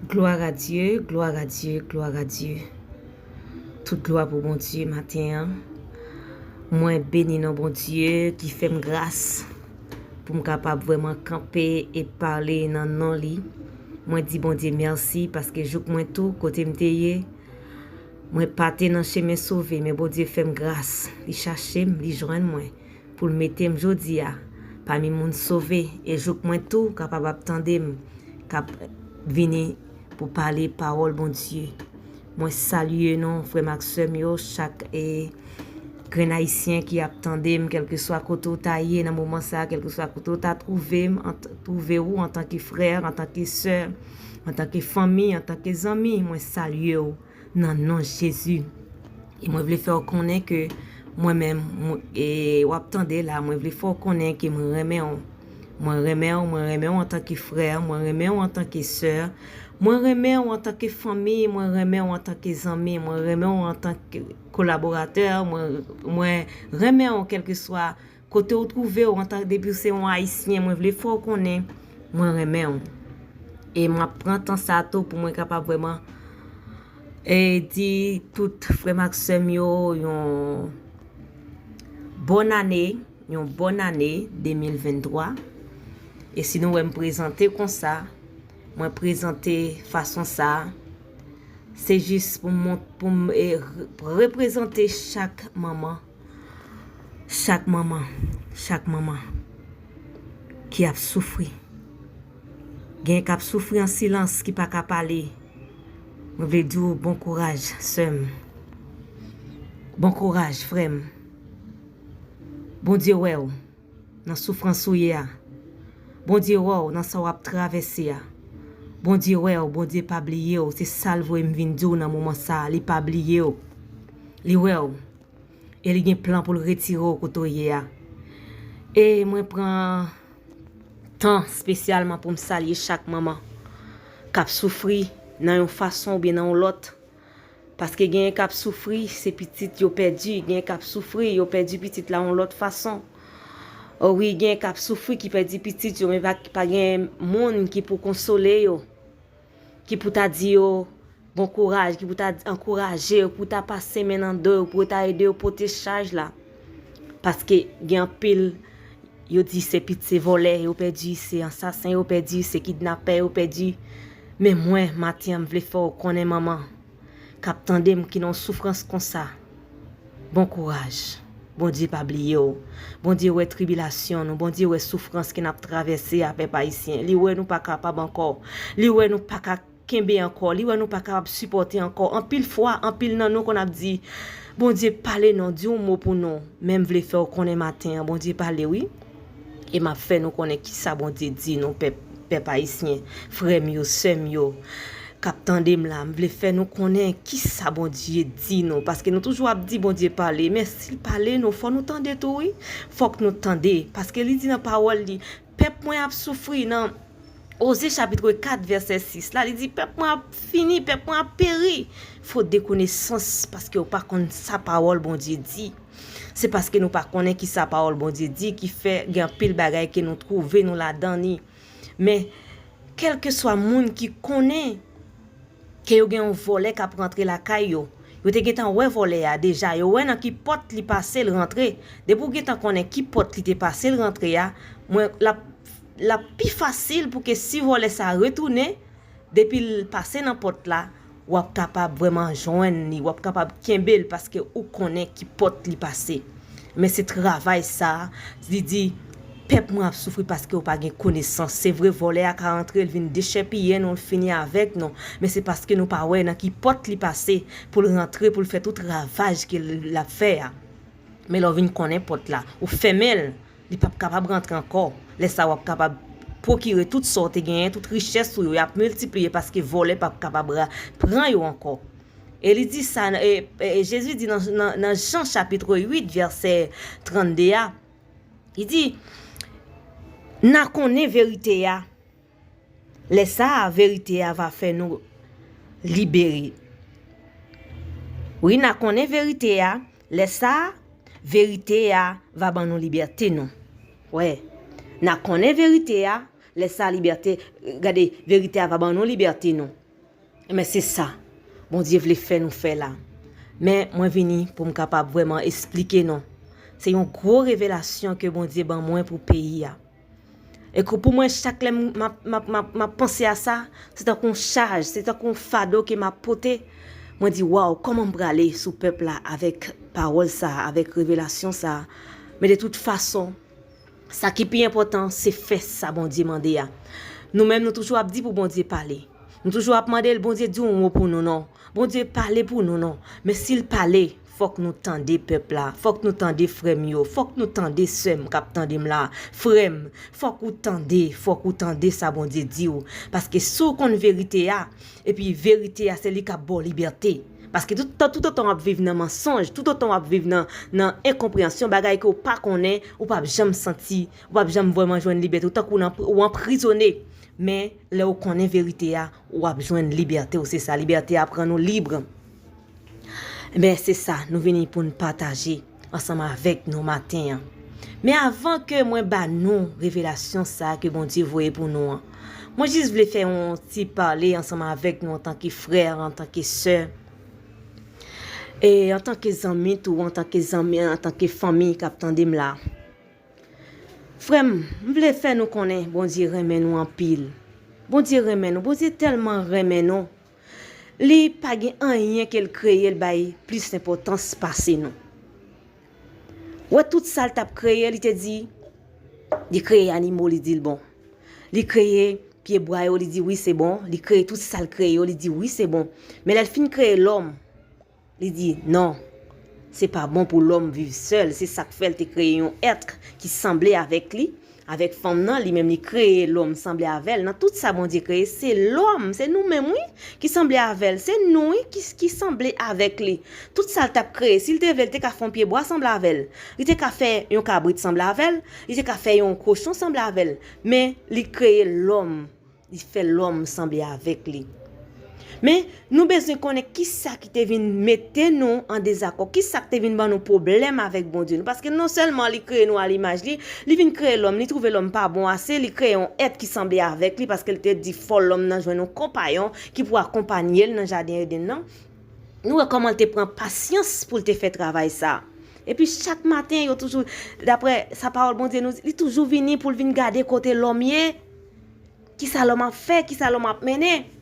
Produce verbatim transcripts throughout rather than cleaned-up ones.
Gloire à Dieu, gloire à Dieu, gloire à Dieu. Tout glwa pou Bondye maten an. Mwen beni non Bondye ki fè m gras pou m kapab vrèman kanpe e pale nan non li. Mwen di Bondye mèsi paske jouk mwen tou kote m te ye, mwen pa te nan chemen sove, men Bondye fè m gras. Li chache m, li jwenn mwen pou l mete m jodi a pami moun sove, e jouk mwen tou kapab ap tande m, k ap vini pou pale pawòl Bondye. Mwen salye nou, frè m ak sè m yo, chak e grenn ayisyen ki ap tande m, kèlkeswa kote w ta ye nan moman sa a, kèlkeswa kote w ta twouve m, an t-, twouve w antanke frè, antanke sè, antanke fanmi, antanke zanmi, mwen salye w nan non Jezi. E mwen vle fè w konnen ke mwen menm, mwen, e w ap tande la, mwen vle fè w konnen ke mwen renmen w. Mwen renmen w, mwen renmen w antanke frè, mwen renmen w antanke sè, mwen renmen w antanke fanmi, mwen renmen w antanke zanmi, mwen renmen w antanke kolaboratè, mwen, mwen renmen w kèlkeswa kote w twouve w, antan, depi w se yon ayisyen, mwen vle fè w konnen mwen renmen w. E m ap pran tan sa tou pou mwen kapab vrèman e di tout frè m ak sè m yo yon bòn ane, yon bòn ane de mil venntwa. E si nou wè m prezante konsa, mwen prezante fason sa, se jis pou m mont-, pou m, e, re-, reprezante chak manman, chak manman, chak manman ki ap soufri. Gen k ap soufri an silans, ki pa ka pale. Mwen vle di w bon kouraj, sè m. Bon kouraj, frè m. Bondye wè w nan soufrans ou ye a. Bondye wè w nan sa w ap travèse a. Bondye wè w, Bondye pa bliye w. Se sa l voye m vin di w nan moman sa a. Li pa bliye w. Li wè w. E li gen plan pou l retire w kote w ye a. E mwen pran tan espesyalman pou m salye chak manman k ap soufri nan yon fason oubyen nan yon lòt. Paske genyen k ap soufri, se pitit yo pèdi, genyen k ap soufri, yo pèdi pitit la yon lòt fason. O wi, genyen k ap soufri ki pèdi pitit yo, men pa, pa gen moun ki pou konsole yo, ki pou ta di yo bon kouraj, ki pou ta ankouraje yo, pou ta pase men nan do yo, pou ta ede yo pote chaj la. Paske gen anpil, yo di se pit, se vòlè yo pèdi, se ansasen yo pèdi, se kidnapè yo pèdi. Men mwen, maten an, m vle fè w konnen, manman k ap tande m, ki nan yon soufrans konsa, bon kouraj. Bondye pa bliye w. Bondye wè tribilasyon nou. Bondye wè soufrans ke n ap travèse a, pèp ayisyen. Li wè nou pa kapab ankò. Li wè nou pa ka kenbe ankò. Li wè nou pa kapab sipòte ankò. Anpil fwa, anpil nan nou konn ap di, Bondye pale non, di yon mo pou nou. Men m vle fè w konnen maten an, Bondye pale wi. E m ap fè nou konnen kisa Bondye di nou, pèp, pèp ayisyen, frè m yo, sè m yo, k ap tande m la. M vle fè nou konnen kisa Bondye di nou. Paske nou toujou ap di Bondye pale. Men si l pale nou, fò nou tande tou wi. Fòk nou tande. Paske li di nan pawòl li, pèp mwen ap soufri nan Oze chapit kat vèsè sis la, li di, pèp mwen ap fini, pèp mwen ap peri. Fot de konesans, paske yo pa konn sa pawòl Bondye di. Se paske nou pa konnen ki sa pawòl Bondye di ki fè gen anpil bagay ke nou twouve nou ladan li. Men, kèlkeswa moun ki konnen ke yo gen yon vòlè k ap rantre lakay yo, yo te gentan wè vòlè a deja, yo wè nan ki pòt li pase l rantre. Depi w gentan konnen ki pòt li te pase l rantre a, mwen, l ap, l ap pi fasil pou ke si vòlè sa retounen, depi l pase nan pòt la, w ap kapab vrèman jwenn li, w ap kapab kenbe l paske ou konnen ki pòt li pase. Men se travay sa, li di, pèp mwen ap soufri paske yo pa gen konesans. Se vre, vòlè a ka antre, l vin dechèpiye nou, l fini avèk nou. Men se paske nou pa wè nan ki pòt li pase pou l rantre, pou l fè tout ravaj ke l ap fè a. Men lè w vin konnen pòt la, ou fèmen l, li p ap kapab rantre ankò. Lè sa a, w ap kapab pwokire tout sa w te genyen, tout richès ou yo, y ap miltipliye paske vòlè p ap kapab ra-, pran yo ankò. E li di sa, e, e, Jezi di nan, nan, nan Jan chapit uit, vèsè trannde a, li di, n a konnen verite a, lè sa a, verite a va fè nou libere. Wi, n a konnen verite a, lè sa a, verite a va ban nou libète nou. Wè, n a konnen verite a, lè sa a, libète, gade, verite a va ban nou libète nou. Men se sa Bondye vle fè nou fè la. Men mwen vini pou m kapab vrèman esplike nou. Se yon gwo revelasyon ke Bondye ban mwen pou peyi a. E ke pou mwen, chak lè m ap, m ap, m ap, m ap panse a sa, se tankou yon chaj, se tankou yon fado ke m ap pote. Mwen di, waw, kòman m prale sou pèp la avèk pawòl sa, avèk revelasyon sa? Men de tout fason, sa ki pi enpòtan, se fè sa Bondye mande a. Nou menm, nou toujou ap di pou Bondye pale. Nou toujou ap mande l, Bondye di yon mo pou nou non. Bondye pale pou nou non. Men si l pale, fòk nou tande pèp la. Fòk nou tande frè m yo. Fòk nou tande sè m k ap tande m la. Frè m, fòk ou tande, fòk ou tande sa Bondye di w. Paske si w konn verite a, epi verite a se li k ap ba w libète. Paske tout, toutotan w ap viv nan mansonj, toutotan w ap viv nan, nan enkonpreyansyon, bagay ke w pa konnen, ou p ap janm santi, ou p ap janm vrèman jwenn libète. Ou tankou w anprizone. Men lè w konnen verite a, w ap jwenn libète w. Se sa, libète a ap rann ou lib. Men se sa, nou vini pou n pataje ansanm avèk nou maten an. Men avan ke mwen ba nou revelasyon sa ke Bondye voye pou nou an, mwen jis vle fè yon ti pale ansanm avèk nou antanke frè, antanke sè, e antanke zanmi tou, antanke zanmi, antanke fanmi k ap tande m la. Frè m, m vle fè nou konnen Bondye renmen nou anpil. Bondye renmen nou. Bondye tèlman renmen nou. Li pa gen anyen ke l kreye l bay plis enpòtans pase nou. Wè tout sa l t ap kreye, li te di, li kreye animo, li di l bon. Li kreye pyebwa yo, li di wi, se bon. Li kreye tout sa l kreye yo, li di wi, se bon. Men lè l fin kreye lòm, li di non, se pa bon pou lòm viv sèl. Se sa k fè l te kreye yon èt ki sanble avèk li, avèk fanm nan, li menm li kreye lòm sanble avè l. Nan tout sa Bondye kreye, se lòm, se nou menm wi, ki sanble avè l. Se nou wi ki, ki sanble avèk li. Tout sa l t ap kreye, si l te vle, l te ka fè yon pyebwa sanble avè l. Li te ka fè yon kabrit sanble avè l. Li te ka fè yon kochon sanble avè l. Men li kreye lòm. Li fè lòm sanble avèk li. Men, nou bezwen konnen kisa ki te vin mete nou an dezakò, kisa ki te vin ban nou pwoblèm avèk Bondye nou. Paske non sèlman li kreye nou a limaj li, li vin kreye lòm, li twouve lòm pa bon ase, li kreye yon èt ki sanble avèk li, paske li te di fò lòm nan jwenn yon konpayon ki pou akonpanye l nan jaden Edenn nan. Nou wè kòman l te pran pasyans pou l te fè travay sa. Epi chak maten, yo toujou, daprè sa pawòl Bondye nou di, li toujou vini pou l vin gade kote lòm ye. Kisa lòm ap fè? Kisa lòm ap mennen?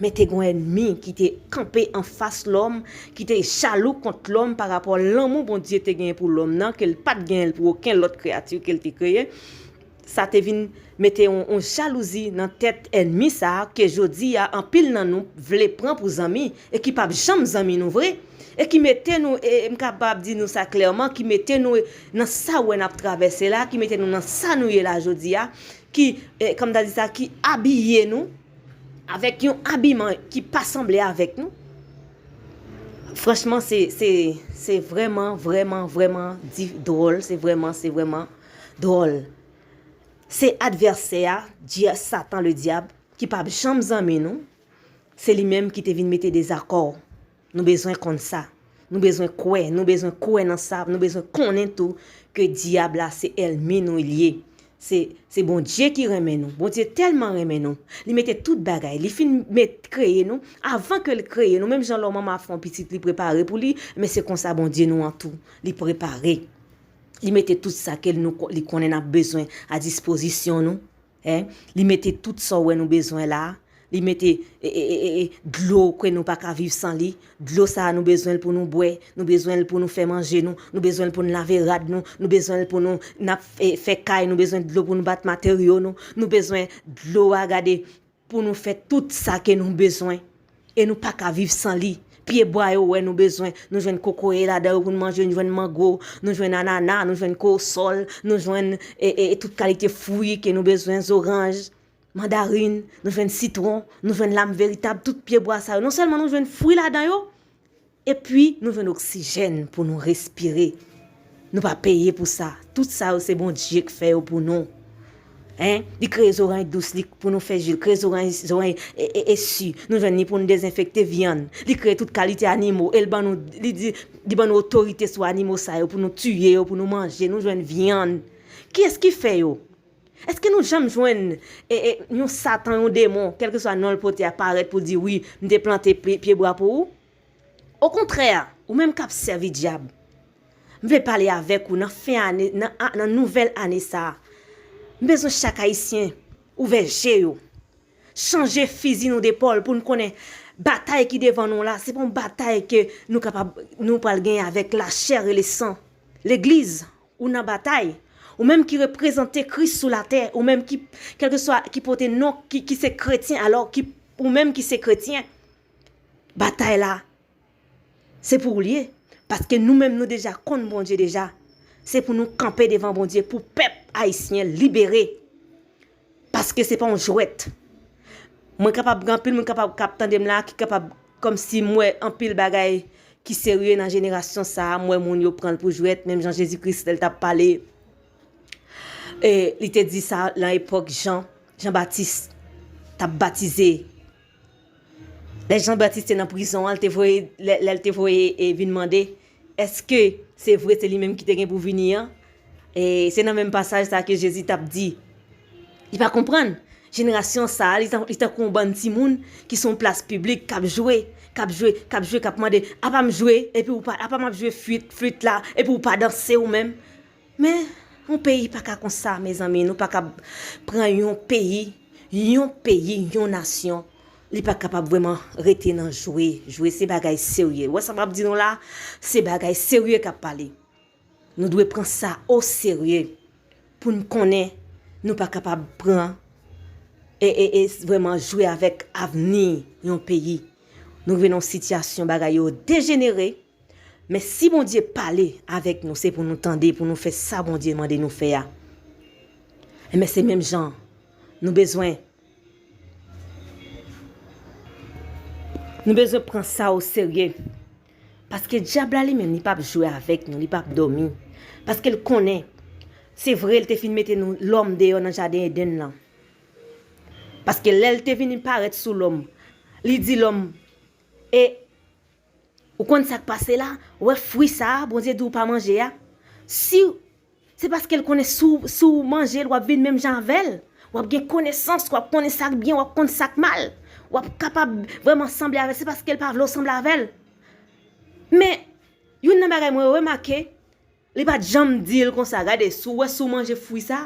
Men te gen yon ènmi ki te kanpe anfas lòm, ki te jalou kont lòm parapò lanmou Bondye te genyen pou lòm nan, ke l pa t genyen l pou okenn lòt kreyati ke l te kreye. Sa te vin mete yon, yon jalouzi nan tèt ènmi sa a, ke jodi a, anpil nan nou vle pran pou zanmi, e ki p ap janm zanmi nou vre, e ki mete nou, e, e m kapab di nou sa klèman, ki mete nou nan sa w wè n ap travèse la, ki mete nou nan sa nou ye la jodi a, ki, e, kòm ta di sa, ki abiye nou avèk yon abiman ki pa sanble avèk nou. Franchman, se, se, se vrèman, vrèman, vrèman di, dwòl. Se vrèman, se vrèman dwòl. Se advèsè a, Dye, Satan, le dyab, ki p ap janm zanmi nou. Se li menm ki te vin mete dezakò. Nou bezwen konn sa. Nou bezwen kwè, nou bezwen kwè nan sa, nou bezwen konnen tou ke dyab la se ènmi nou li ye. Se, se Bondye ki renmen nou. Bondye tèlman renmen nou, li mete tout bagay. Li fin met, kreye nou. Avan ke l kreye nou, menm jan lè yon manman ap fè yon pitit, li prepare pou li, men se konsa Bondye nou an tou, li prepare. Li mete tout sa ke nou, li konnen n ap bezwen a dispozisyon nou. Hein? Li mete tout sa w wè nou bezwen la. Li mete, e, e, e, e, e, dlo ke nou pa ka viv san li. Dlo sa a, nou bezwen l pou nou bwè, nou bezwen l pou nou fè manje nou, nou bezwen l pou nou lave rad nou, nou bezwen l pou nou n ap, e, fè kay, nou bezwen dlo pou nou bat materyo nou, nou bezwen dlo a, gade, pou nou fè tout sa ke nou bezwen. E nou pa ka viv san li. Pyebwa yo, wè, nou bezwen, nou jwenn kokoye ladan yo pou nou manje, nou jwenn mango, nou jwenn anana, nou jwenn kowosòl, nou jwenn, e, e, e, tout kalite fwi ke nou bezwen, zoranj, mandarin, nou jwenn sitwon, nou jwenn lam veritab, tout pyebwa sa yo. Non sèlman nou jwenn fwi ladan yo, epi nou jwenn oksijèn pou nou respire. Nou pa peye pou sa. Tout sa yo se Bondye k fè yo pou nou. Hein? Li kreye zoranj dous li pou nou fè ji, li kreye zoranj, zoranj e, e, e si. Nou jwenn li pou nou dezenfekte vyann. Li kreye tout kalite animo. E l ban nou, li di, li ban nou otorite sou animo sa yo pou nou tiye yo, pou nou manje. Nou jwenn vyann. Kiyès ki fè yo? Èske nou janm jwenn e, e, yon satan, yon demon, kèlkeswa non l pote a, parèt pou l di, "Wi, m te plante pye, pye bwa pou ou"? Okontrè, ou menm k ap sèvi dyab, m vle pale avèk ou nan fen ane, nan, a- nan nouvèl ane sa a. M bezwen chak Ayisyen ouvè je yo. Chanje fizi nou depòl pou n konnen batay ki devan nou la, se pa yon batay ke nou kapab, nou pral genyen avèk lachè e lesan. Legliz, ou nan batay. Ou menm ki reprezante Kris sou latè, ou menm ki, kèlkeswa, ki pote non, ki, ki se kretyen, alò ki, ou menm ki se kretyen, batay la, se pou ou l ye. Paske nou menm, nou deja konn Bondye deja. Se pou nou kanpe devan Bondye, pou pèp ayisyen libere. Paske se pa yon jwèt. Mwen kapab, gen anpil moun kapab, k ap tande m la, ki kapab, kòmsi m wè anpil bagay ki serye nan jenerasyon sa a, m wè moun yo pran l pou jwèt, menm jan Jezi Kris, lè l t ap pale, e, li te di sa nan epòk Jan, Jan Batis t ap batize. Lè Jan Batis te nan prizon an, l te voye, lè, lè l te voye e vin mande, èske se vre se li menm ki te gen pou vini an? E se nan menm pasaj sa ke Jezi t ap di. Li pa konprann. Jenerasyon sa a, li tan- li tankou yon bann timoun ki sou yon plas piblik, k ap jwe, k ap jwe, k ap jwe, k ap mande, "Apa m jwe, epi ou pa, apa m ap jwe fwit, fwit la, epi ou pa danse ou menm?" Men, yon peyi pa ka konsa, mezanmi. Nou pa ka pran yon peyi, yon peyi, yon nasyon. Li pa kapab vrèman rete nan jwe. Jwe se bagay serye. Ou wè sa m ap di nou la, se bagay serye k ap pale. Nou dwe pran sa o serye pou n konnen nou pa kapab pran e, e, e vrèman jwe avèk avni yon peyi. Nou rive nan yon sitiyasyon bagay yo dejenere, men si Bondye pale avèk nou, se pou nou tande, pou nou fè sa Bondye mande nou fè a. Enben, se menm jan, nou bezwen, nou bezwen pran sa o serye. Paske dyab la li menm, li p ap jwe avèk nou, li p ap dòmi. Paske l konnen, se vre, l te fin mete nou, lòm, deyò nan jaden Edenn lan. Paske lè l te vini parèt sou lòm, li di lòm, e, ou konn sa k pase la? Ou wè fwi sa a, Bondye di w pa manje a? Si, se paske l konnen si w, si w manje l, w ap vin menm jan avè l. W ap gen konesans, w ap konnen sa k byen, w ap konn sa k mal. W ap kapab vrèman sanble avè l. Se paske l pa vle w sanble avè l. Men, youn nan bagay mwen remake, li pa t janm di l konsa, gade, si w wè, si w manje fwi sa,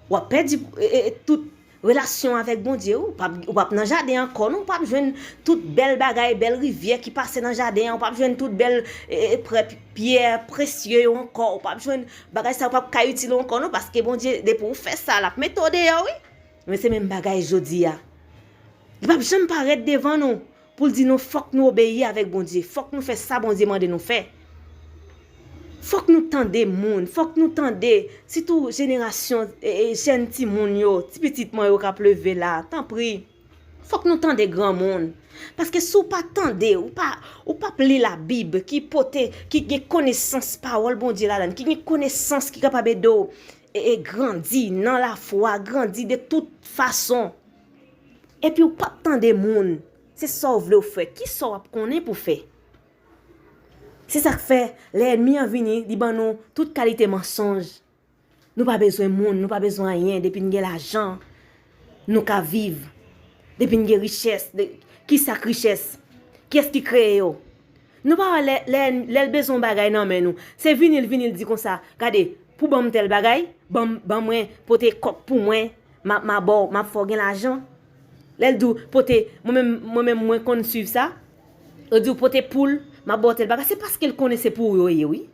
w ap pèdi, e, e, e, tout relasyon avèk Bondye, ou p ap, ou p ap nan jaden ankò, non, ou p ap jwenn tout bèl bagay, bèl rivyè ki pase nan jaden an, ou p ap jwenn tout bèl, e, e, prè, pyè presye yo ankò, ou p ap jwenn bagay sa yo p ap ka itil ou ankò, non, paske Bondye, depi w fè sa, l ap mete w deyò, wi. Men se menm bagay jodi a. Li p ap janm parèt devan nou pou l di nou fòk nou obeyi avèk Bondye, fòk nou fè sa Bondye mande nou fè. Fòk nou tande moun, fòk nou tande, sitou jenerasyon, e, e, jèn timoun yo, ti pitit mwen yo k ap leve la, tanpri, fòk nou tande granmoun. Paske si w pa tande, ou pa, ou p ap li Labib ki pote, ki gen konesans pawòl Bondye ladan l, ki gen konesans ki kapab ede w, e, e, grandi nan lafwa, grandi de tout fason. Epi ou p ap tande moun. Se sa w vle w fè. Ki sa w ap konnen pou fè? Se sa k fè, lè ènmi an vini, li ban nou tout kalite mansonj. Nou pa bezwen moun, nou pa bezwen anyen. Depi n gen lajan, nou ka viv. Depi n gen richès, de, ki sa k richès? Kiyès ki kreye yo? Nou pa wè lè, lè, lè l bezwen yon bagay nan men nou, se vini l, vini l di konsa, gade, pou ban m tèl bagay, ban m, ban mwen, pote kòb pou mwen, m a, m a ba w, m ap fè w gen lajan. Lè l di w, pote, mwen menm, mwen menm, mwen konn swiv sa. Yo di w, pote poul, m ap ba w tèl bagay. Se paske l konnen se pou ou yo ye, wi.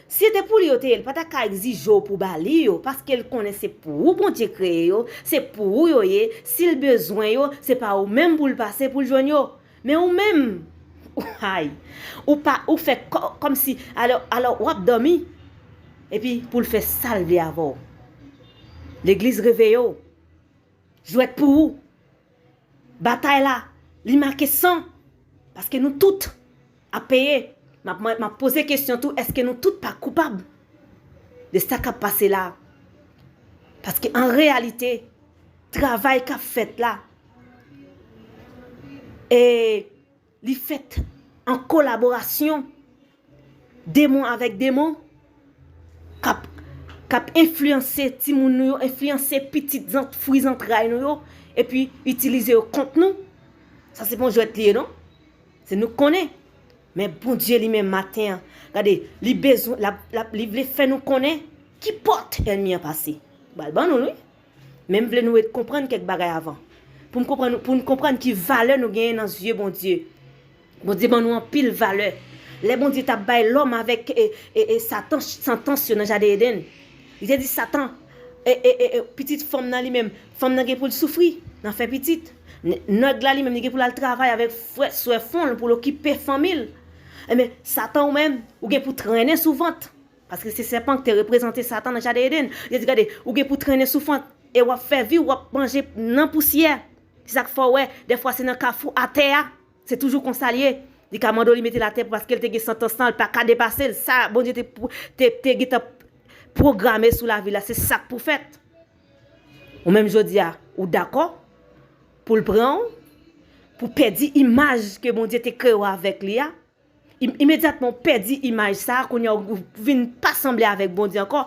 Si se te pou li yo te ye, l pa ta ka egzije w pou w ba li yo, paske l konnen se pou ou Bondye kreye yo, se pou ou yo ye. Si l bezwen yo, se pa ou menm pou l pase pou l jwenn yo. Men ou menm, ay, ou pa, ou fè kò, kòmsi, alò, alò, w ap dòmi, epi pou l fè sa l vle avè w. Legliz, reveye w. Jwèt pou ou. Batay la, li make san. Paske nou tout ap peye. M ap, m ap poze kesyon tou, èske nou tout pa koupab de sa k ap pase la? Paske an reyalite, travay k ap fèt la, e li fèt an kolaborasyon demon avèk demon, k ap, k ap enfliyanse timoun nou yo, enfliyanse pitit zant, fwi zantray nou yo, epi itilize yo kont nou. Sa se pa yon jwèt li ye, non. Se nou k konnen. Men Bondye li menm maten an, gade, li bezwen, l ap, l ap, li vle fè nou konnen ki pòt ènmi an pase. Ba l ban nou l, wi. Men m vle nou ret konprann kèk bagay avan. Pou m konprann, pou n konprann ki valè nou genyen nan zye Bondye. Bondye ban nou anpil valè. Lè Bondye t ap bay lòm avèk e, e, e Satan, santans yo nan jaden Edenn, li te di Satan, e, e, e, e, pitit fanm nan li menm, fanm nan gen pou l soufri nan fè pitit. N-, nèg la li menm, li gen pou l al travay avèk frè, sè fanm l pou l okipe fanmi l. Enben, Satan ou menm, ou gen pou trennen sou vant. Paske se sèpan ki te reprezante Satan nan jaden Edenn. Li te di, gade, ou gen pou trennen sou vant e w ap fè vi, w ap manje nan pousyè. Se sa k fè w wè, dèfwa se nan kafou atè a. Se toujou konsa l ye. Li ka mande w li mete l atè paske l te gen santans lan, l pa ka depase l. Sa Bondye te, te, te gentan pwograme sou lavi l la, se sa k pou fèt. Ou menm jodi a, ou dakò pou l pran w, pou pèdi imaj ke Bondye te kreye w avèk li a? Im-, imedyatman w pèdi imaj sa a, kounye a w vin pa sanble avèk Bondye ankò,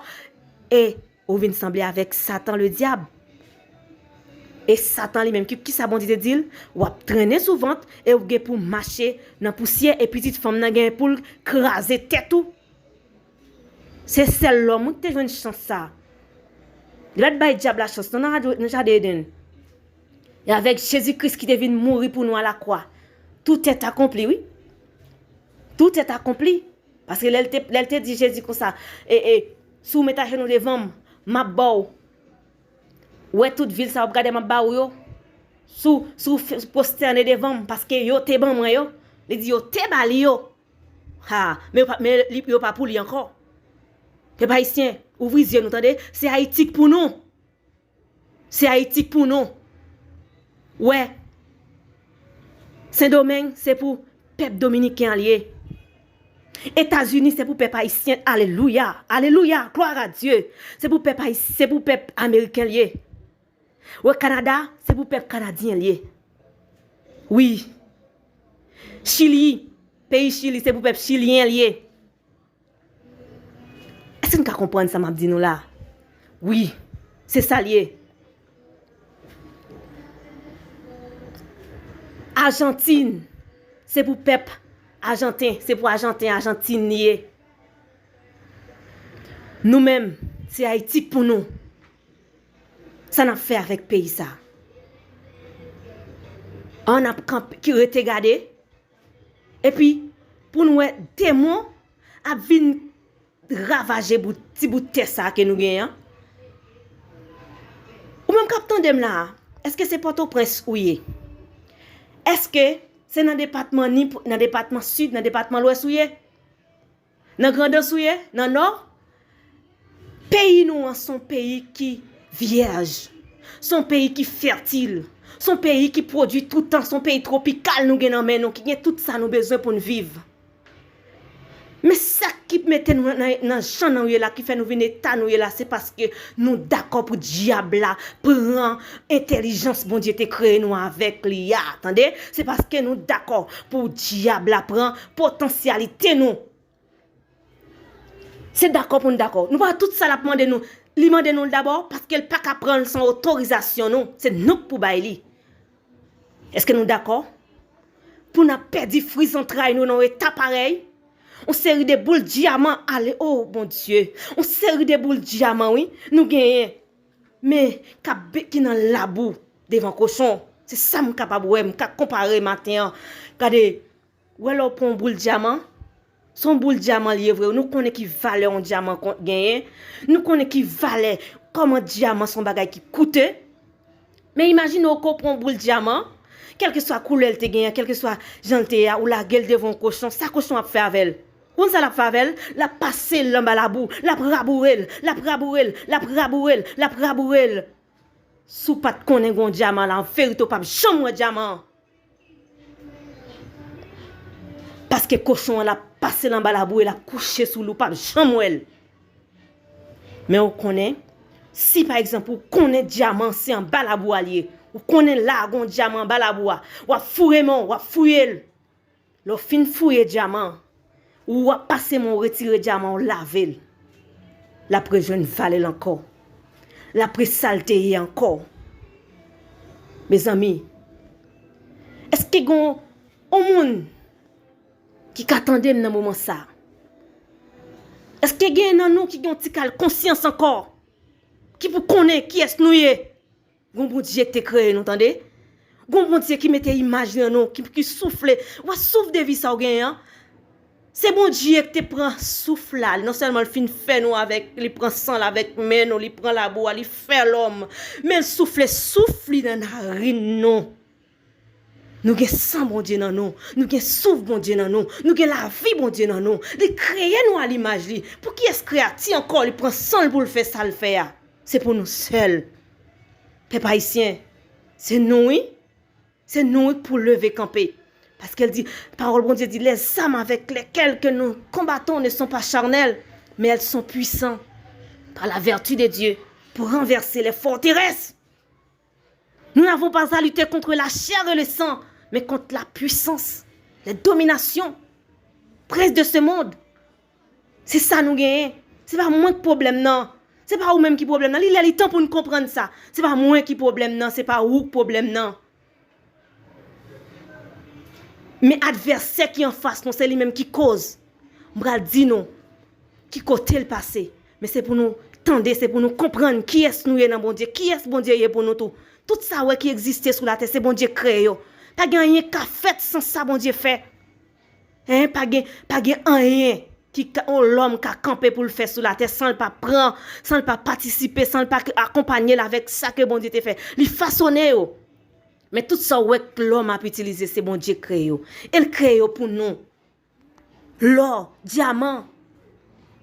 e ou vin sanble avèk Satan, Ledyab. E Satan li menm, ki, kisa Bondye te di l? W ap trennen sou vant e w gen pou mache nan pousyè, e pitit fanm nan gen pou l kraze tèt ou. Se sèl lòm wi ki te jwenn chans sa a. Li pa t bay dyab la chans non nan, nan jaden Edenn. E avèk Jezi Kris ki te vin mouri pou nou alakwa, tout est accompli, wi. Tout est accompli. Paske lè l te, lè l te di Jezi konsa, e, e, si w met ajenou devan m, m ap ba w. Ou wè tout vil sa w ap gade m ap ba ou yo. Si w, si w f-, pwostène devan m, paske yo te ban mwen yo. Li di yo te ba li yo. Ha, men yo pa, men li, yo pa pou li ankò. Pèp ayisyen, ouvri zye nou, tande. Se Ayiti k pou nou. Se Ayiti k pou nou. Wè, Sendomeng, se pou pèp dominiken an l ye. Etazini, se pou pèp ayisyen. Alelouya, alelouya, gloire à Dieu. Se pou pèp ayis-, se pou pèp ameriken l ye. Wè, Kanada, se pou pèp kanadyen l ye. Wi. Chili, peyi Chili, se pou pèp chilyen l ye. Èske n ka konprann sa m ap di nou la? Wi, se sa l ye. Ajantin, se pou pèp ajanten, se pou ajanten, Ajantin li ye. Nou menm, se Ayiti k pou nou. Sa n ap fè avèk peyi sa? An n ap kanpe, ki rete gade? Epi, pou n wè demon ap vin ravaje bout, ti bout tè sa ke nou genyen an. Ou menm k ap tande m la a, èske se Pòtoprens ou ye? Èske se nan depatman Nip, nan depatman Sid, nan depatman Lwès ou ye? Nan Grandans ou ye? Nan Nò? Peyi nou an se yon peyi ki vyèj. Se yon peyi ki fètil. Se yon peyi ki pwodui toutan. Se yon peyi twopikal nou gen nan men nou, ki gen tout sa nou bezwen pou n viv. Men sa ki mete nou nan, nan jan nou ye la, ki fè nou vin eta nou ye la, se paske nou dakò pou dyab la pran entèlijans Bondye te kreye nou avèk li a. Tande? Se paske nou dakò pou dyab la pran potansyalite nou. Se dakò pou n dakò. Nou pa wè tout sa l ap mande nou. Li mande nou l dabò, paske l pa ka pran l san otorizasyon nou. Se nou k pou bay li. Èske nou dakò? Pou n ap pèdi fwi zantray nou nan yon eta parèy? Yon seri de boul dyaman ale, o Bondye! Yon seri de boul dyaman, wi, nou genyen. Men, k ap be-, ki nan labou devan kochon. Se sa m kapab wè, m ka konpare maten an. Gade, ou wè lè w pran yon boul dyaman, se yon boul dyaman li ye vre wi. Nou konnen ki valè yon dyaman kon-, genyen. Nou konnen ki valè, kòman dyaman se yon bagay ki koute. Men imajine w ke w pran yon boul dyaman, kèlkeswa koulè l te genyen, kèlkeswa jan l te ye a, ou lage l devan yon kochon, sa kochon ap fè avè l? Ou konn sa l ap fè avè l? L ap pase l anba labou, l ap raboure l, l ap raboure l, l ap raboure l, l ap raboure l. Si w pa t konnen gen yon dyaman la, an verite, w p ap janm wè dyaman an. Paske kochon an, l ap pase l anba labou e l ap kouche sou li, w p ap janm wè l. Men ou konnen, si pa egzanp, ou konnen dyaman se anba labou a l ye, ou konnen la a gen yon dyaman anba labou a, w ap foure men w, w ap fouye l. Lè w fin fouye dyaman an, ou ap pase men w retire dyaman an, w lave l. L ap rejwenn vale l ankò. L ap resalteye ankò. Mezanmi, èske gen yon moun ki ka tande m nan moman sa? Èske gen nan nou ki gen yon ti kal konsyans ankò? Ki pou konnen kiyès nou ye? Gon Bondye ki te kreye nou, tande? Gon Bondye ki mete imaj nan nou, ki, ki soufle. Wè souf de vi sa w genyen an? Se Bondye ki te pran souf la. Non sèlman l fin fè nou avèk, li pran san l avèk men nou, li pran labou a, li fè lòm. Men l soufle souf li nan narin nou. Nou gen san Bondye nan nou. Nou gen souf Bondye nan nou. Nou gen lavi Bondye nan nou. Li kreye nou a limaj li. Pou kiyès kreyati ankò li pran san l pou l fè sa l fè a? Se pou nou sèl. Pèp ayisyen, se nou wi. Se nou wi k pou leve kanpe. Paske l di, pawòl Bondye di, les armes avec lesquelles que nous combattons ne sont pas charnelles, mais elles sont puissantes par la vertu de Dieu pour renverser les forteresses. Nous n'avons pas à lutter contre la chair et le sang, mais contre la puissance, les dominations, princes de ce monde. Se sa nou genyen. Se pa mwen k pwoblèm nan. Se pa ou menm ki pwoblèm nan. Li lè li tan pou n konprann sa. Se pa mwen ki pwoblèm nan, se pa ou k pwoblèm nan. Men advèsè ki anfas nou, se li menm ki koz. M pral di nou ki kote l pase. Men se pou nou tande, se pou nou konprann kiyès nou ye nan Bondye, kiyès Bondye ye pou nou tou. Tout sa w wè ki egziste sou latè, se Bondye k kreye yo. Pa gen anyen k ka fèt san sa Bondye fè. Hein, pa gen, pa gen anyen ki ka, yon lòm ka kanpe pou l fè sou latè san l pa pran, san l pa patisipe, san l pa akonpanye l avèk sa ke Bondye te fè. Li fasone yo. Men tout sa w wè k lòm ap itilize, se Bondye k kreye yo. E l kreye yo pou nou. Lò, dyaman,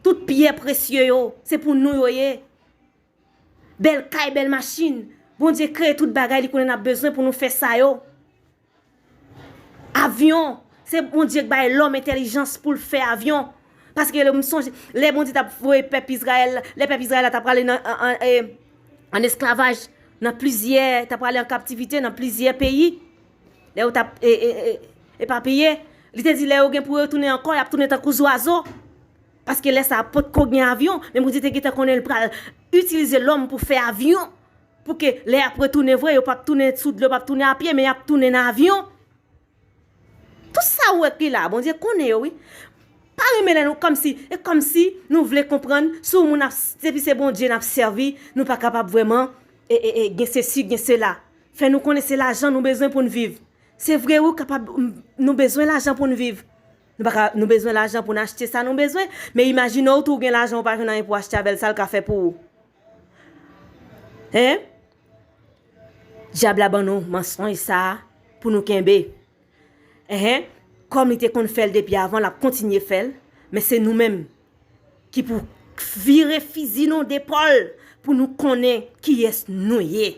tout pyè presye yo, se pou nou yo ye. Bèl kay, bèl machin. Bondye kreye tout bagay, li konnen n ap bezwen pou nou fè sa yo. Avyon, se Bondye k bay lòm entèlijans pou l fè avyon. Paske lè m sonje, lè Bondye t ap voye pèp Izrayèl, lè pèp Izrayèl la t ap prale nan, an, an, e, an esklavaj, nan plizyè, t ap prale an kaptivite nan plizyè peyi, lè yo t ap, e, e, e, epapiye, li te di lè yo gen pou yo tounen ankò, y ap tounen tankou zwazo. Paske lè sa a potko gen avyon, men Bondye te gentan konnen l pral itilize lòm pou fè avyon. Pou ke lè y ap retounen vre, yo p ap tounen sou dlo, yo p ap tounen a pye, men y ap tounen nan avyon. Tout sa ou wè ki la, Bondye konnen yo, wi. Pa renmen lè nou kòmsi, e kòmsi nou vle konprann, si yon moun ap, depi se Bondye n ap sèvi, nou pa kapab vrèman, e, e, e, gen sesi, gen sela. Fè nou konnen se lajan nou bezwen pou n viv. Se vre, wi, kapab, m, nou bezwen lajan pou n viv. Nou pa ka, nou bezwen lajan pou n achte sa nou bezwen, men imajine w tou ou gen lajan, ou pa jwenn anyen pou achte avè l, sa l ka fè pou ou? Hein? Dyab la ban nou mansonj sa a pou nou kenbe. Enhen, kòm li te konn fè l depi avan, l ap kontinye fè l, men se nou menm ki pou vire fizi nou depòl pou nou konnen kiyès nou ye.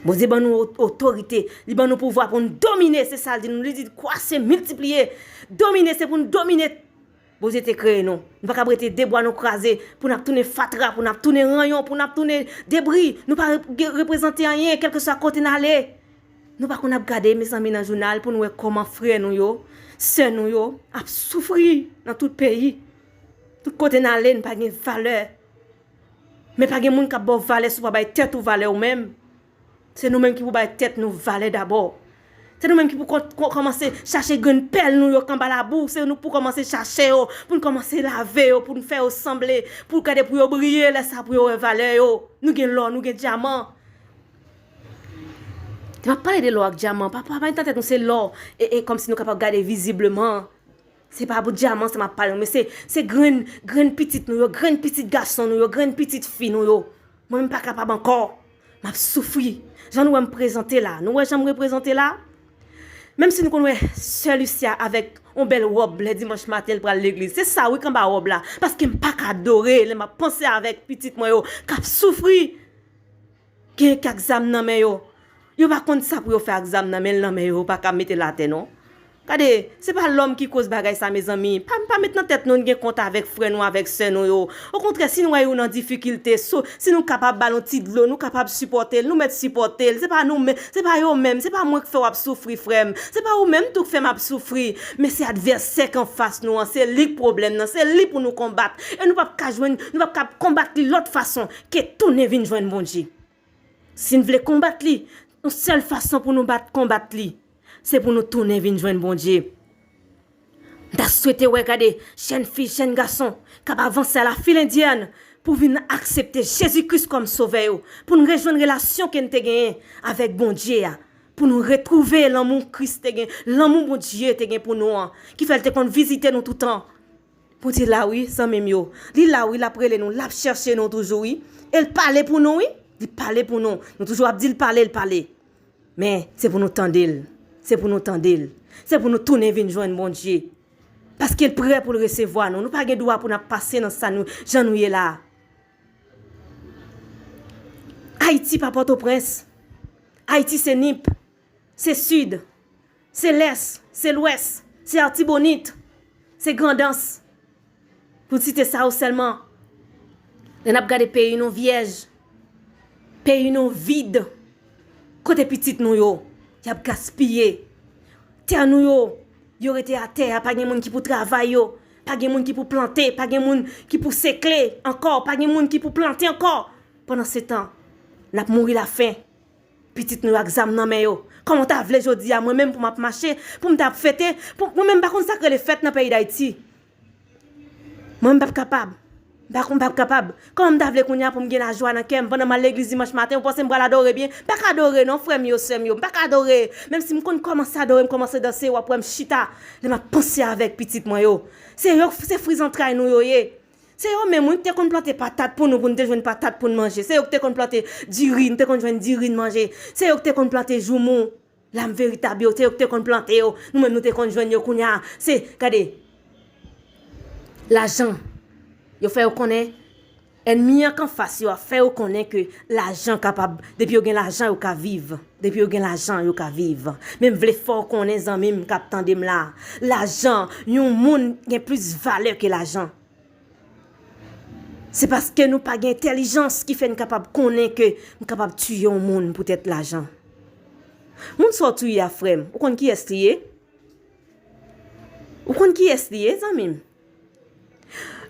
Bondye ban nou o-, otorite, li ban nou pouvwa pou n domine, se sa l di nou, li di kwase, miltipliye, domine, se pou n domine. Bondye te kreye nou. Nou pa kab rete de bwa nou kraze, pou n ap tounen fatra, pou n ap tounen ranyon, pou n ap tounen debri. Nou pa re-, reprezante anyen, kèlkeswa kote n ale. Nou pa konn ap gade, mezanmi, nan jounal pou n wè kòman frè nou yo, sè nou yo ap soufri nan tout peyi. Tout kote n ale, n pa gen valè. Men pa gen moun k ap ba w valè si w pa bay tèt ou valè ou menm. Se nou menm ki pou bay tèt nou valè dabò. Se nou menm ki pou kon-, kon-, kòmanse chache grenn pèl nou yo k anba labou. Se nou pou kòmanse chache yo, pou n kòmanse lave yo, pou n fè yo sanble, pou gade pou yo briye, lè sa pou yo wè valè yo. Nou gen lò, nou gen dyaman. M ap pale de lò ak dyaman, pa, pa, pa met nan tèt nou se lò, e, e kòmsi nou kapab gade vizibleman. Se pa pou dyaman sa m ap pale, men se, se grenn, grenn pitit nou yo, grenn pitit gason nou yo, grenn pitit fi nou yo. Mwen menm pa kapab ankò. M ap soufri. Jan nou wè m prezante la, nou wè jan m reprezante la? Menm si nou konn wè sè Lucia avèk yon bèl wòb lè dimanch maten l pral legliz. Se sa wi k anba wòb la. Paske m pa ka adore lè m ap panse avèk pitit mwen yo k ap soufri. Gen k ak zam nan men yo. Yo pa konn sa pou yo fè ak zam nan men, nan men yo, yo pa ka mete l atè non. Gade, se pa lòm ki koz bagay sa, mezanmi. Pa, pa met nan tèt nou n gen kont avèk frè nou, avèk sè nou yo. Okontrè, si n wè youn nan difikilte, so, si nou kapab ba l yon ti dlo, nou kapab sipòte l, nou mèt sipòte l. Se pa nou menm, se pa yo menm, se pa mwen k fè w ap soufri, frè m. Se pa ou menm tou k fè m ap soufri. Men se advèsè k anfas nou an, se li k pwoblèm nan, se li pou nou konbat. E nou p ap ka jwenn, nou p ap ka konbat li lòt fason ke tounen vin jwenn Bondye. Si n vle konbat li, yon sèl fason pou nou bat konbat li, se pou nou tounen vin jwenn Bondye. M ta swete wè, gade, jèn fi, jèn gason k ap avanse a la fil endyèn pou vin aksepte Jezi Kris kòm sovè yo, pou n rejwenn relasyon ke n te genyen avèk Bondye a, pou nou retwouve lanmou Kris te gen, lanmou Bondye te gen pou nou an, ki fè l te konn vizite nou toutan. Bondye la wi, zanmi m yo. Li la wi, l ap rele nou, l ap chèche nou toujou wi. E l pale pou nou wi. Li pale pou nou. Nou toujou ap di l pale, l pale. Men, se pou nou tande l. Se pou nou tande l. Se pou nou tounen vin jwenn Bondye. Paske l prè pou l resevwa nou. Nou pa gen dwa pou n ap pase nan sa nou, jan nou ye la. Ayiti pa Pòtoprens. Ayiti se Nip. Se Sid. Se Lès. Se Lwès. Se Artibonit. Se Grandans. Pou n site sa yo sèlman. Lè n ap gade peyi nou vyèj, peyi nou vid, kote pitit nou yo, y ap gaspiye. Tè nou yo, yo rete atè a, pa gen moun ki pou travay yo, pa gen moun ki pou plante, pa gen moun ki pou sekle ankò, pa gen moun ki pou plante ankò. Pandansetan, n ap mouri lafen. Pitit nou yo ak zam nan men yo. Kòman w ta vle jodi a, mwen menm pou m ap mache, pou m t ap fete, pou, mwen menm m pa konn sa k rele fèt nan peyi Dayiti. Mwen m p ap kapab. M pa konn, m p ap kapab. Kòman m ta vle kounye a pou m gen lajwa nan kè m pandan m al legliz dimanch maten, ou panse m pral adore byen? M pa ka adore non, frè m yo, sè m yo, m pa ka adore. Menm si m konn kòmanse adore, m kòmanse danse, w ap wè m chita, lè m ap panse avèk pitit mwen yo. Se yo, se fri zantray nou yo ye. Se yo menm wi ki te konn plante patat pou nou, pou n te jwenn patat pou n manje. Se yo ki te konn plante diri, n te konn jwenn diri n manje. Se yo ki te konn plante joumou, lam veritab yo, se yo ki te konn plante yo. Nou menm nou te konn jwenn yo kounye a. Se, gade, lajan. Yo fè yo konnen, ènmi an k anfas yo a fè yo konnen ke lajan kapab, depi yo gen lajan, yo ka viv. Depi yo gen lajan, yo ka viv. Men m vle fè w konnen, zanmi m k ap tande m la, lajan, yon moun gen plis valè ke lajan. Se paske nou pa gen entèlijans ki fè n kapab konnen ke m kapab tiye yon moun poutèt lajan. Moun sa w touye a, frè m, ou konn kiyès li ye? Ou konn kiyès li ye, zanmi m?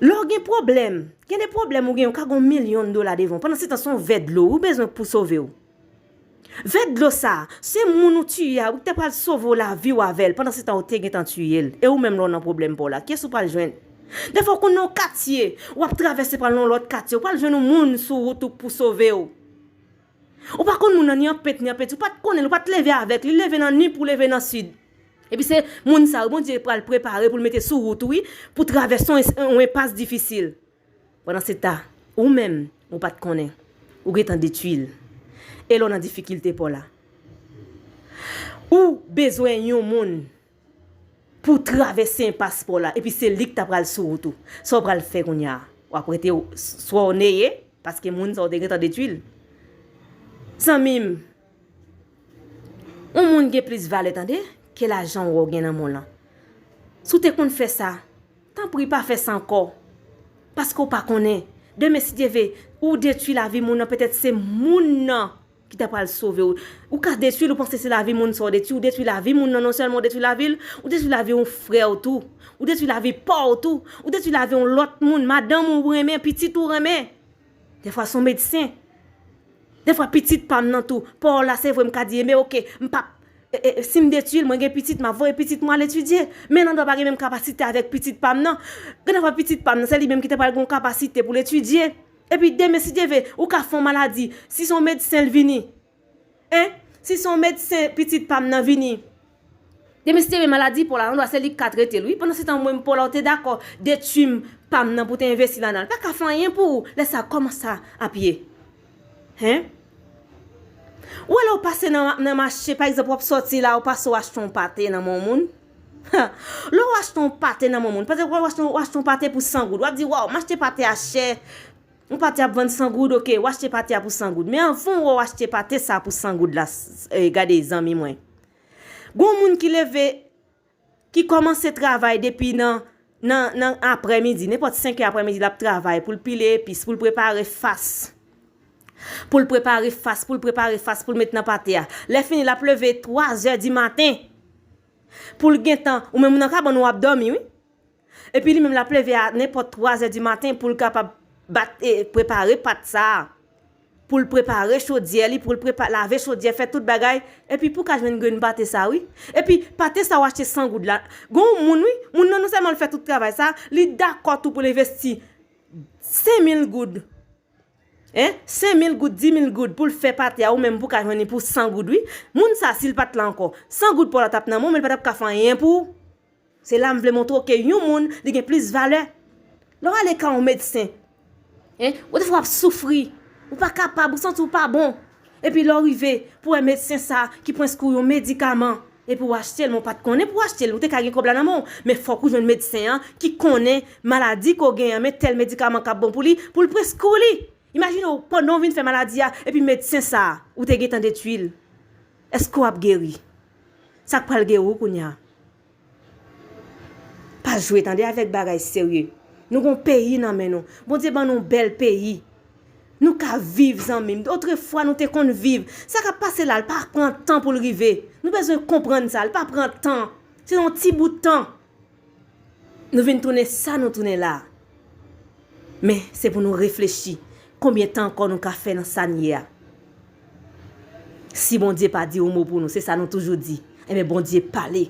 Lè w gen pwoblèm, gen de pwoblèm ou gen, ou ka gen yon milyon dola devan w. Pandansetan, se yon vè dlo ou bezwen pou sove w. Vè dlo sa a, se moun ou tiye a, ou te pral sove w lavi w avè l. Pandansetan, ou te gentan tiye l. E ou menm, lè w nan pwoblèm pa w la, kiyès ou pral jwenn? Defwa, ou konn nan yon katye, w ap travèse pral nan yon lòt katye, ou pral jwenn yon moun sou wout ou pou sove w. Ou pa konn moun nan ni an pent, ni an penti, ou pa t konnen l, ou pa t leve avèk li, li leve nan Nip, ou leve nan Sid. Epi se moun sa yo, Bondye pral prepare pou l mete sou wout ou, wi, pou travèse yon, yon enpas difisil. Pandansetan, ou menm, ou pa t konnen. Ou gentan detwi l. E lè w nan difikilte pa w la, ou bezwen yon moun pou travèse enpas pa w la, epi se li k ta pral sou wout ou. Sa w pral fè kounye a? W ap rete w, swa w neye, paske moun sa w te gentan detwi l. Zanmi m, yon moun gen plis valè, tande, ke lajan w wè w gen nan men w lan. Si w te konn fè sa, tanpri pa fè sa ankò. Paske w pa konnen. Demen, si Dye vle, ou detwi lavi moun nan, petèt se moun nan ki ta pral sove w. Ou ka detwi l, ou panse se lavi moun sa w detwi, ou detwi lavi moun nan, non sèlman ou detwi lavi l, ou detwi lavi yon frè w tou, ou detwi lavi pa w tou, ou detwi lavi yon lòt moun, madanm ou renmen, pitit ou renmen. Defwa se yon medsen. Defwa pitit pa m nan tou, pa w la, se vre m ka di, enben oke, m p ap, e, e, si m detwi l, mwen gen pitit, m ap voye pitit mwen al etidye. Men nan dwa pa gen menm kapasite avèk pitit pa m nan. Gen defwa pitit pa m nan, se li menm ki ta pral gen yon kapasite pou l etidye. Epi demen, si Dye vle, ou ka fè yon maladi. Si se yon medsen l vini, en, si se yon medsen pitit pa m nan vini, demen, si Dye vle, maladi pa w la, nan dwa se li k ka trete l, wi. Pandansetan, mwen, pa w la, ou te dakò detwi m, pa m nan pou te envesti ladan l. L pa ka fè anyen pou ou. Lè sa, kòman sa ap ye? Hen? Ou wè lè w pase nan, nan mache, pa egzanp, w ap sòti la, ou pase, w achte yon pate nan men yon moun. Lè w achte yon pate nan men yon moun, pa egzanp, w achte, w achte yon pate pou san goud. W ap di, waw, m achte pate a chè. Yon pate ap vann san goud, oke, w achte pate a pou san goud. Men anvan w wè w achte pate sa pou san goud la, s-, e, gade, zanmi mwen. Gon moun ki leve ki kòmanse travay depi nan, nan, nan aprèmidi, nenpòt senk è aprèmidi, l ap travay pou l pile epis, pou l prepare fas. Pou l prepare fas, pou l prepare fas, pou l met nan pate a. Lè fini, l ap leve twa zè di maten. Pou l gentan, ou menm nan kabann ou ap dòmi, wi. Epi li menm l ap leve a nenpòt twa zè di maten pou l kapab bat, e, prepare pat sa a. Pou l prepare chodyè li, pou l prepa-, lave chodyè, fè tout bagay. Epi pou w ka jwenn grenn pate sa, wi. Epi pate sa w achte san goud la. Gon yon moun, wi, moun nan non sèlman l fè tout travay sa, li dakò tou pou l envesti senk mil goud. Hein? Senk mil goud, dis mil goud pou l fè pate a, ou menm pou w ka jwenn li pou san goud, wi. Moun sa, si l pa t la ankò, san goud pa w la t ap nan men w, men l pa t ap ka fè anyen pou ou. Se la m vle montre w ke yon moun, li gen plis valè. Lè w ale kay yon medsen, hein, ou defwa w ap soufri, ou pa kapab, ou santi w pa bon. Epi lè w rive, pou wè medsen sa ki preskri w yon medikaman, epi w achte l, men w pa t konnen pou w achte l, ou te ka gen kòb la nan men w, men fòk ou jwenn medsen an ki konnen maladi ke w genyen an, men tèl medikaman k ap bon pou li, pou l preskri w li. Imajine w, pandan w vin fè maladi a, epi medsen sa a, ou te gentan detwi l. Èske w ap geri? Sa k pral geri w kounye a? Pa jwe tande avèk bagay serye. Nou gon peyi nan men nou. Bondye ban nou bèl peyi. Nou ka viv, zanmi m. Otrefwa, nou te konn viv. Sa k ap pase la, l pa pran tan pou l rive. Nou bezwen konprann sa. L pa pran tan. Se yon ti bout tan. Nou vin tounen sa nou tounen la. Men, se pou nou reflechi. Konbyen tan ankò nou ka fè nan sa n ye a? Si Bondye pa di yon mo pou nou, se sa nou toujou di. Enben, Bondye pale.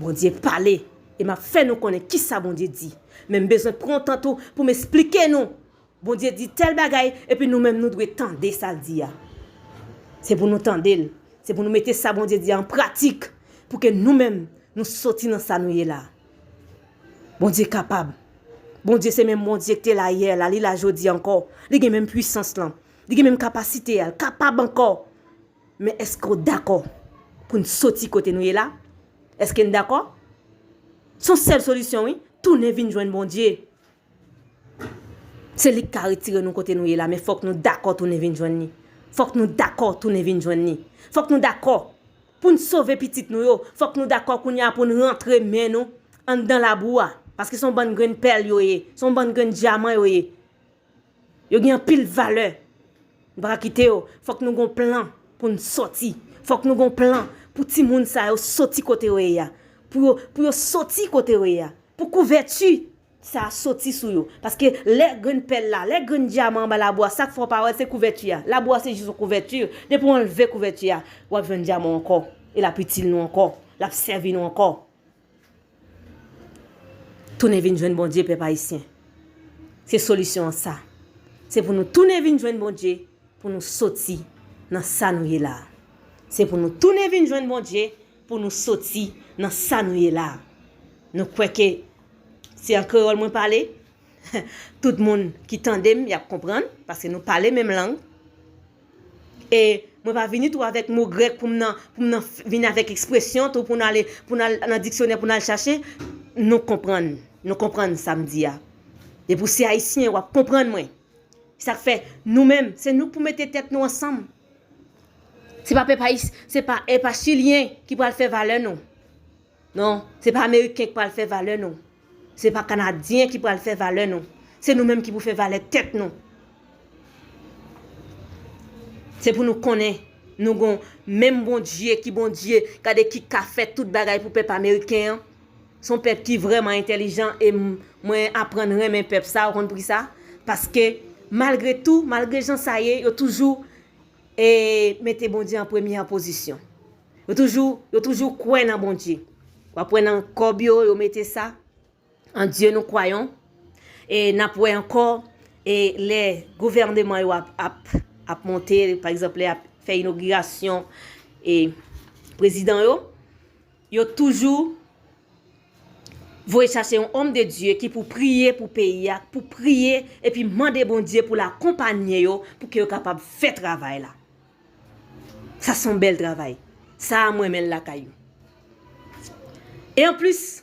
Bondye pale. E m ap fè nou konnen kisa Bondye di. Men m bezwen pran tan tou pou m esplike nou. Bondye di tèl bagay, epi nou menm nou dwe tande sa l di a. Se pou nou tande l. Se pou nou mete sa Bondye di a an pratik, pou ke nou menm nou soti nan sa nou ye la. Bondye kapab. Bondye se menm Bondye ki te la yè la, li la jodi ankò. Li gen menm pwisans lan. Li gen menm kapasite a, l kapab ankò. Men èske w dakò pou n soti kote nou ye la? Èske n dakò? Se yon sèl solisyon, wi. Tounen vin jwenn Bondye. Se li k ka retire nou kote nou ye la, men fòk nou dakò tounen vin jwenn li. Fòk nou dakò tounen vin jwenn li. Fòk nou dakò pou n sove pitit nou yo. Fòk nou dakò kounye a pou n rantre men nou anndan labou a. Paske se yon bann grenn pèl yo ye. Se yon bann grenn dyaman yo ye. Yo gen anpil valè. Nou pa ka kite yo. Fòk nou gon plan pou n sòti. Fòk nou gon plan pou timoun sa yo soti kote yo ye a. Pou yo, pou yo soti kote yo ye a. Pou kouvèti sa a soti sou yo. Paske lè grenn pèl la, lè grenn dyaman anba labou a, sa k fè w pa wè l, se kouvèti a. Labou a se jis yon kouvèti. Depi w anlve kouvèti a, w ap jwenn dyaman ankò. E l ap itil nou ankò. L ap sèvi nou ankò. Tounen vin jwenn Bondye, pèp ayisyen. Se solisyon an sa. Se pou nou tounen vin jwenn Bondye, pou nou soti nan sa nou ye la a. Se pou nou tounen vin jwenn Bondye, pou nou soti nan sa nou ye la a. Nou kwè ke se an kreyòl mwen pale? Tout moun ki tande m, y ap konprann, paske nou pale menm lang. E mwen pa vini tou avèk mo grèk pou m nan, pou m nan f-, vin avèk ekspresyon tou pou n ale, pou n al nan diksyonè, pou n al chache. Nou konprann, nou konprann sa m di a. Depi w se ayisyen, w ap konprann mwen. Sa k fè, nou menm, se nou k pou mete tèt nou ansanm. Se pa pèp ayis-, se pa, e pa chilyen ki pral fè valè nou. Non, se pa ameriken k pral fè valè nou. Se pa kanadyen ki pral fè valè nou. Se nou menm ki pou fè valè tèt nou. Se pou nou konnen, nou gon menm Bondye ki Bondye, gade ki ka fè tout bagay pou pèp ameriken an. Se yon pèp ki vrèman entèlijan e m-, mwen aprann renmen pèp sa, ou konn poukisa? Paske malgre tou, malgre jan sa ye, yo toujou, e, mete Bondye an premyè pozisyon. Yo toujou, yo toujou kwè nan Bondye. W ap wè nan kòb yo, yo mete sa, en Dieu nous croyons. E n ap wè ankò, e lè gouvèneman yo ap, ap, ap monte, pa egzanp, lè y ap fè inogirasyon, e prezidan yo, yo toujou voye chache yon homme de Dieu ki pou priye pou peyi a, pou priye epi mande Bondye pou l akonpaye yo, pou ke yo kapab fè travay la. Sa se yon bèl travay. Sa a, mwen renmen l lakay yo. E anplis,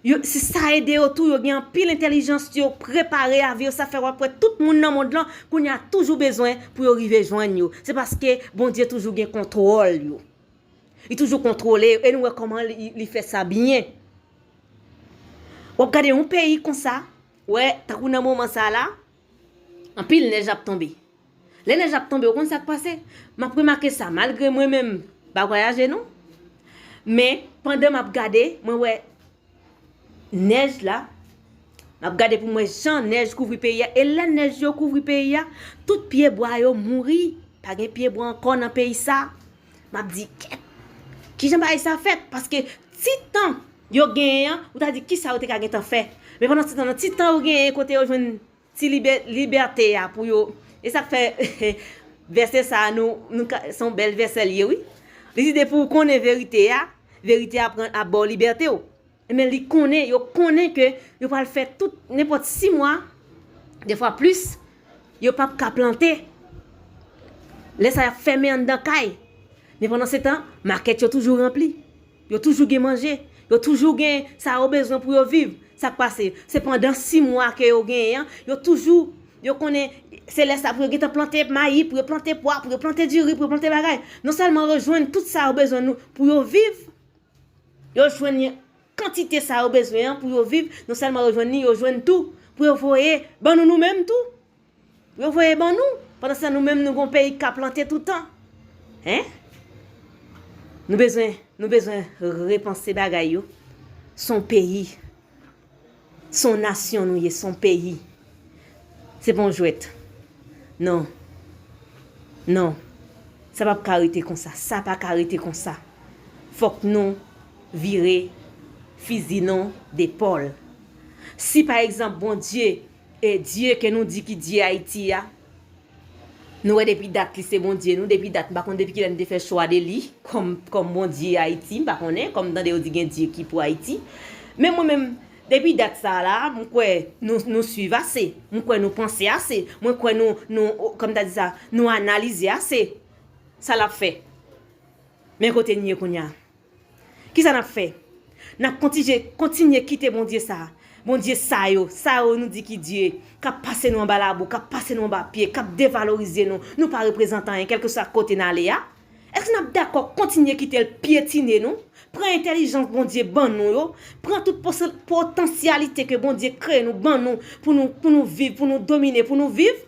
yo, si sa ede yo tou, yo gen anpil entèlijans, yo prepare avi yo, sa fè w ap wè tout moun nan mond lan, kounye a toujou bezwen pou yo rive jwenn yo. Se paske Bondye toujou gen kontwòl yo. Li toujou kontwole yo, e nou wè kòman li, li fè sa byen. W ap gade yon peyi konsa, wè, tankou nan moman sa la, anpil nèj ap tonbe. Lè nèj ap tonbe, ou konn sa k pase? M ap remake sa, malgre mwen menm, m pa vwayaje non. Men, pandan m ap gade, mwen wè nèj la, m ap gade pou m wè jan nèj kouvri peyi a. E lè nèj yo kouvri peyi a, tout pyebwa yo mouri. Pa gen pyebwa ankò nan peyi sa. M ap di, kèt, kijan bagay sa fèt? Paske ti tan yo genyen an, ou ta di, kisa yo te ka gentan fè? Men pandan se tan nan, ti tan yo genyen kote yo jwenn ti libè-, libète a pou yo. E sa k fè vèsè sa a, nou, nou ka, se yon bèl vèsè l ye, wi. Li di, depi w konnen verite a, verite a pran, ap ba w libète w. Ebyen, li konnen, yo konnen ke yo pral fè tout, nenpòt sis mwa, defwa plis, yo p ap ka plante. Lè sa a, y ap fèmen anndan kay. Men pandan se tan, makèt yo toujou ranpli. Yo toujou gen manje. Yo toujou gen sa yo bezwen pou yo viv. Sa k pase? Se pandan sis mwa ke yo genyen an, yo toujou, yo konnen se lè sa pou yo gentan plante mayi, pou yo plante pwa, pou yo plante diri, pou yo plante bagay. Non sèlman yo jwenn tout sa yo bezwen nou, pou yo viv, yo jwenn kantite sa yo bezwen an pou yo viv, non sèlman yo jwenn li, yo jwenn tou pou yo voye ban nou, nou menm tou. Pou yo voye ban nou. Pandan se tan, nou menm, nou gon peyi k ka plante toutan. Hein? Nou bezwen, nou bezwen repanse bagay yo. Se yon peyi. Se yon nasyon nou ye, se yon peyi. Se pa yon jwèt. Non. Non. Sa p ap ka rete konsa. Sa pa ka rete konsa. Fòk nou vire fizi nou depòl. Si, pa egzanp, Bondye, e Dye ke nou di ki Dye Ayiti a, nou wè depi dat li se Bondye nou, depi dat, m pa konn depi kilè nou te fè chwa de li kòm, kòm Bondye Ayiti, m pa konnen, kòm m tande yo di gen Dye ki pou Ayiti. Men mwen menm, depi dat sa a la, m kwè nou, nou swiv ase, m kwè nou panse ase, mwen kwè nou, nou, kòm ta di sa, nou analize ase sa l ap fè. Men kote n ye kounye a. Kisa n ap fè? N ap kontinye, kontinye kite Bondye sa, Bondye sa yo, sa yo nou di ki Dye, k ap pase nou anba labou, k ap pase nou anba pye, k ap devalorize nou, nou pa reprezante anyen, kèlkeswa kote n ale a? Èske n ap dakò kontinye kite l pyetine nou? Pran entèlijans Bondye ban nou yo, pran tout pos-, potansyalite ke Bondye kreye nou, ban nou, pou nou, pou nou viv, pou nou domine, pou nou viv?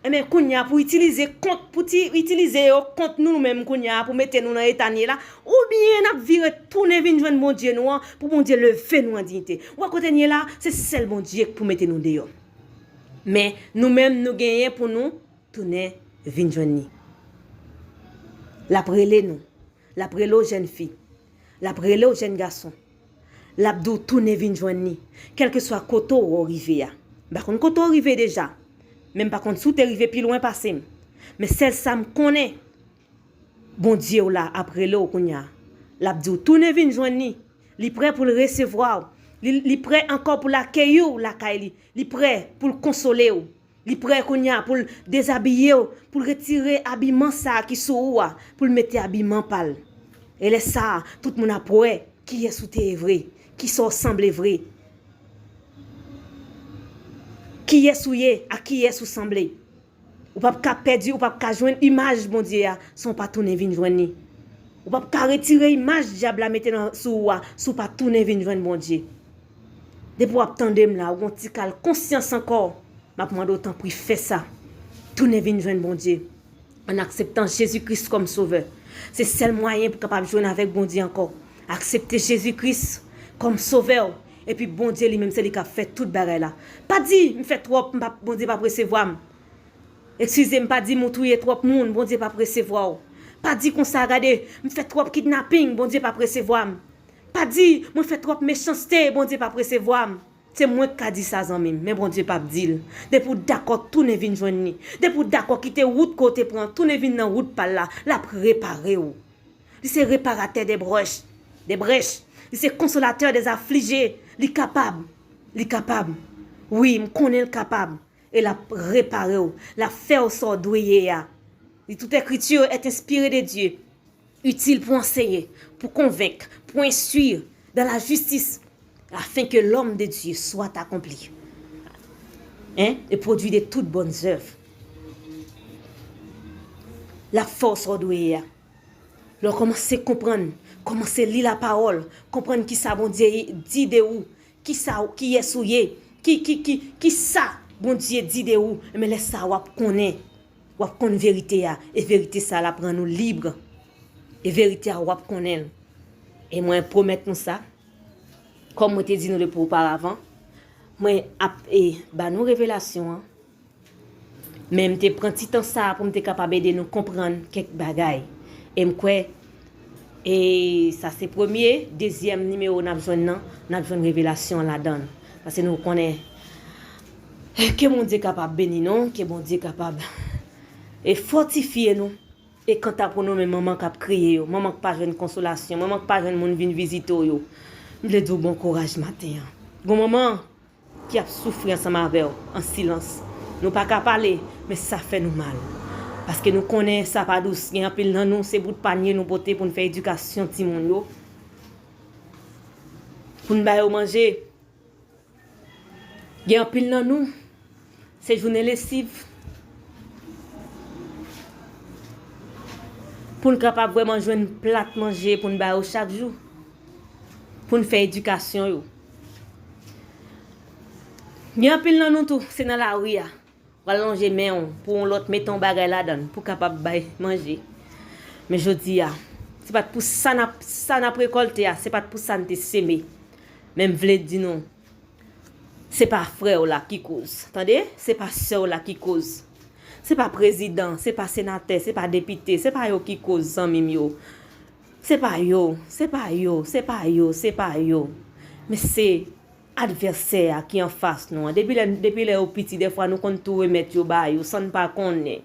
Ebyen, kounye a, pou itilize kont, pou ti, itilize yo kont nou, nou menm, kounye a, pou mete nou nan eta n ye la, oubyen n ap vire tounen vin jwenn Bondye nou an, pou Bondye leve nou an diyite. Ou wè kote n ye la, se sèl Bondye k pou mete nou deyò. Men, nou menm, nou genyen pou nou tounen vin jwenn li. L ap rele nou. L ap rele w jèn fi. L ap rele w jèn gason. L ap di w tounen vin jwenn li. Kèlkeswa kote w rive a. M pa konn kote w rive deja. Men m pa konn si w te rive pi lwen pase m. Men sèl sa m konnen, Bondye w la ap rele w kounye a. L ap di w tounen vin jwenn li. Li prè pou l resevwa w. Li, li prè ankò pou l akeyi w lakay li. Li prè pou l konsole w. Li prè kounye a pou l dezabiye w, pou l retire abiman sa a ki sou ou a, pou l mete abiman pa l. E lè sa a, tout moun ap wè kiyès ou te ye vre, kisa w sanble vre. Kiyès ou ye, ak kiyès ou sanble. Ou p ap ka pèdi, ou p ap ka jwenn imaj Bondye a, san w pa tounen vin jwenn li. Ou p ap ka retire imaj dyab la mete nan, sou ou a, si w pa tounen vin jwenn Bondye. Depi w ap tande m la, ou gon ti kal konsyans ankò, m ap mande w tanpri fè sa. Tounen vin jwenn Bondye. An akseptan Jezi Kris kòm Sovè. Se sèl mwayen pou w kapab jwenn avèk Bondye ankò. Aksepte Jezi Kris kòm Sovè w. Epi Bondye li menm, se li k ap fè tout bagay la. Pa di, "M fè twòp, m p ap, Bondye p ap resevwa m." Eskize m, pa di m ou touye twòp moun, Bondye p ap resevwa w. Pa di konsa, gade, m fè twòp kidnaping, Bondye p ap resevwa m. Pa di, mwen fè twòp mechanste, Bondye p ap resevwa m. Se mwen k ka di sa, zanmi m, men Bondye p ap di l. Depi w dakò tounen vin jwenn li, depi w dakò kite wout ke w te pran, tounen vin nan wout pa l la, l ap repare w. Li se reparatè de brèch, de brèch. Li se konsolatè de aflije. Li kapab. Li kapab. Wi, m konnen l kapab. E l ap repare w. L ap fè w sa w dwe ye a. Li, toute écriture est inspirée de Dieu, utile pour enseigner, pour convaincre, pour instruire dans la justice, afin que l'homme de Dieu soit accompli. Hein? Et produit de toutes bonnes œuvres. L ap fè w sa w dwe ye a. Lè w kòmanse konprann, kòmanse li lapawòl, konprann kisa Bondye di de ou, kisa, kiyès ou ye, ki, ki, ki, kisa Bondye di de ou, enben lè sa a w ap konnen, w ap konn verite a, e verite sa a l ap rann ou lib, e verite a w ap konnen l. E mwen pwomèt nou sa, kòm mwen te di nou depi oparavan, mwen ap e, ba nou revelasyon an, men m te pran ti tan sa a pou m te kapab ede nou konprann kèk bagay. E m kwè, e sa se premye, dezyèm nimewo n ap jwenn nan, n ap jwenn revelasyon ladan l. Paske nou konnen, ke Bondye kapab beni nou, ke Bondye kapab e fòtifye nou. E kanta pou nou menm manman k ap kriye yo, manman k pa jwenn konsolasyon, manman k pa jwenn moun vin vizite w yo, m vle di w bon kouraj maten an. Gon manman ki ap soufri ansanm avè w, an silans. Nou pa ka pale, men sa fè nou mal. Paske nou konnen sa pa dous. Gen anpil nan nou, se bout panye nou pote pou n fè edikasyon timoun yo. Pou n ba yo manje. Gen anpil nan nou, se jounen lesiv. Pou n kapab vrèman jwenn plat manje pou n ba yo chak jou. Pou n fè edikasyon yo. Gen anpil nan nou tou, se nan lari a. W al lonje men w pou yon lòt mete yon bagay ladan l pou kapab bay manje. Men jodi a, se pa t pou sa n ap, sa n ap rekòlte a, se pa t pou sa n te seme. Men m vle di nou, se pa frè w la ki koz, tande? Se pa sè w la ki koz. Se pa prezidan, se pa senatè, se pa depite, se pa yo ki koz, zanmi m yo. Se pa yo, se pa yo, se pa yo, se pa yo. Men se advèsè a ki anfas nou an. Depi lè, depi lè yo piti, dèfwa nou konn tou remèt yo ba yo san n pa konnen.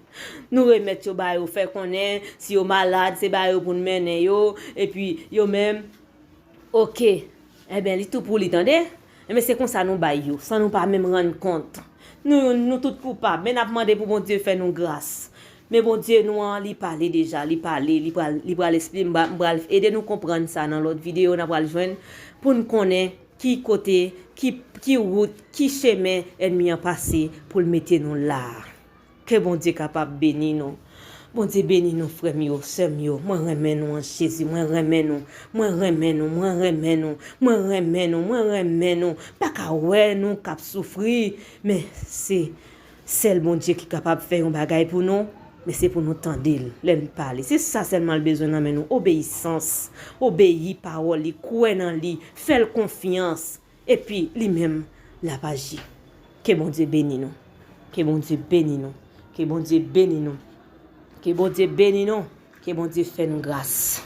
Nou remèt yo ba yo, fè konnen si yo malad, se ba yo pou n mennen yo, epi yo menm, oke, enben, li tou pou li, tande? Enben, se konsa nou bay yo, san nou pa menm rann kont. Nou, nou tout koupab, men n ap mande pou Bondye fè nou gras. Men Bondye nou an, li pale deja, li pale, li pral, li pral esplike, m pral, m pral ede nou konprann sa nan lòt videyo, n a pral jwenn pou n konnen ki kote, ki, ki wout, ki chemen ènmi an pase pou l mete nou la a. Ke Bondye kapab beni nou. Bondye beni nou, frè m yo, sè m yo. Mwen renmen nou an Jezi, mwen renmen nou. Mwen renmen nou, mwen renmen nou. Mwen renmen nou, mwen renmen nou. Pa ka wè nou k ap soufri, men se sèl Bondye ki kapab fè yon bagay pou nou, men se pou nou tande l lè l pale. Se sa sèlman l bezwen nan men nou, obeyisans. Obeyi pawòl li, kwè nan li, fè l konfyans. Epi li menm l ap aji. Ke Bondye beni nou. Ke Bondye beni nou. Ke Bondye beni nou. Ke Bondye beni nou. Ke Bondye fè nou gras.